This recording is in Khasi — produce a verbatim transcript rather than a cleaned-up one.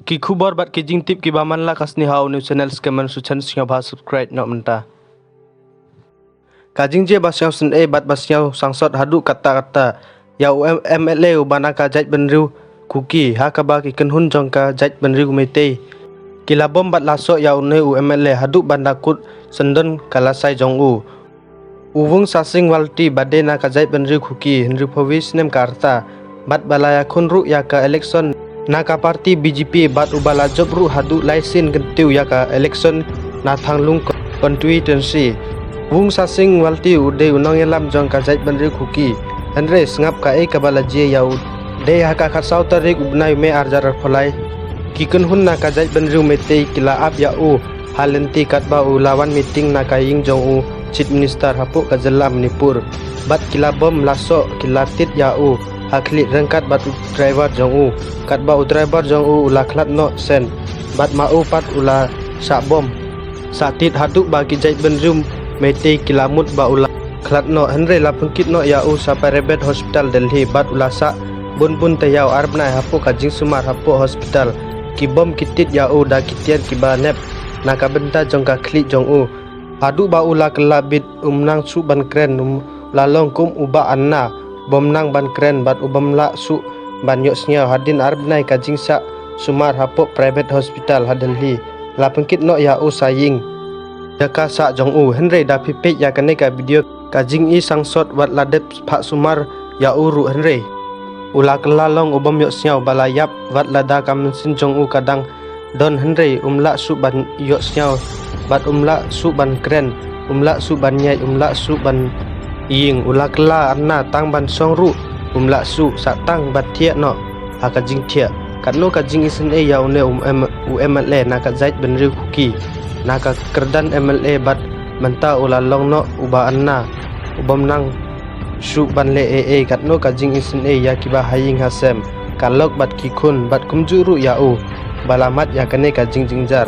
Ki khubor bad ki jingtip kiba man la ka sniha u new channel skemen su chen sngewbha subscribe noh mynta. Ka jingjia ba sngewsynei bad ba sngewsangsot haduh katta katta ïa u M- MLA uba na ka jaitbynriew Kuki, ha kaba ki kynhun jong ka jaitbynriew Meitei ki la bom bad la soh ïa une u MLA haduh ban da kut syndon ka lashai jong u. U Wungsasing Walti ba dei na ka jaitbynriew Kuki, hynriewphew wei snem ka rta, bad ba la ïakhun ruh ïa ka election na ka party BJP bad uba la jop ruh haduh lai sien kyntiew ïa ka election na Thanglung constituency. Wungsasing Walti u dei u nongïalam jong ka jaitbynriew Kuki, hynrei sngap kaei kaba la jia ïa u. Dei ha ka khatsaw tarik u bnai May arhajar arphew lai, ki kynhun na ka jaitbynriew Meitei ki la ap ïa u ha lynti katba u la wan meeting na ka ïing jong u Chief Minister hapoh ka jylla Manipur. Bad ki la bom la soh, ki la tied ïa u ha khlieh ryngkat bad u driver jong u. Katba u driver jong u u la khlad noh shen, bad ma u pat u la shah bom shah tied haduh ba ki jaitbynriew Meitei ki la mut ba u la khlad noh, hynrei la pynkit noh ïa u sha private hospital Delhi bad u la sah bun bun taïew ar bnai hapoh ka jingsumar hapoh hospital. Ki bom ki tied ïa u da ki tiar kiba nep na ka bynta jong ka khlieh jong u. Haduh ba u la kylla bit, um nang shuh ban kren, um la long kum uba anna, bym nang ban kren bad u bym lah shuh ban ïohsngew. Hadien ar bnai ka jingshah sumar hapoh private hospital ha Delhi, la pynkit noh ïa u sha ïing jaka shah jong u. Hynrei da phi peit ïa kane ka video, ka jingisngewsynei wat la dep phah sumar ïa u ruh, hynrei u la kylla long u bym ïohsngew. Ba la ïap wat lada ka mynsiem jong u ka dang don, hynrei um lah shuh ban ïohsngew bad um lah shuh ban kren, um lah shuh ban ïaid, um lah shuh ban ïeng. U la kylla anna tang ban shong ruh um lah shuh, shah tang ban thiah noh ha ka jingthiah. Katno ka jingisynei ïa une u M- u MLA na ka jaitbynriew Kuki, na ka kyrdan MLA bad mynta u la long noh uba anna, u bym nang shuh ban leh ei ei. Katno ka jingisynei ïa kiba ha ïing ha sem, ka lok bad ki khun, bad kumjuh ruh ïa u ba la mad ïa kane ka jingjynjar.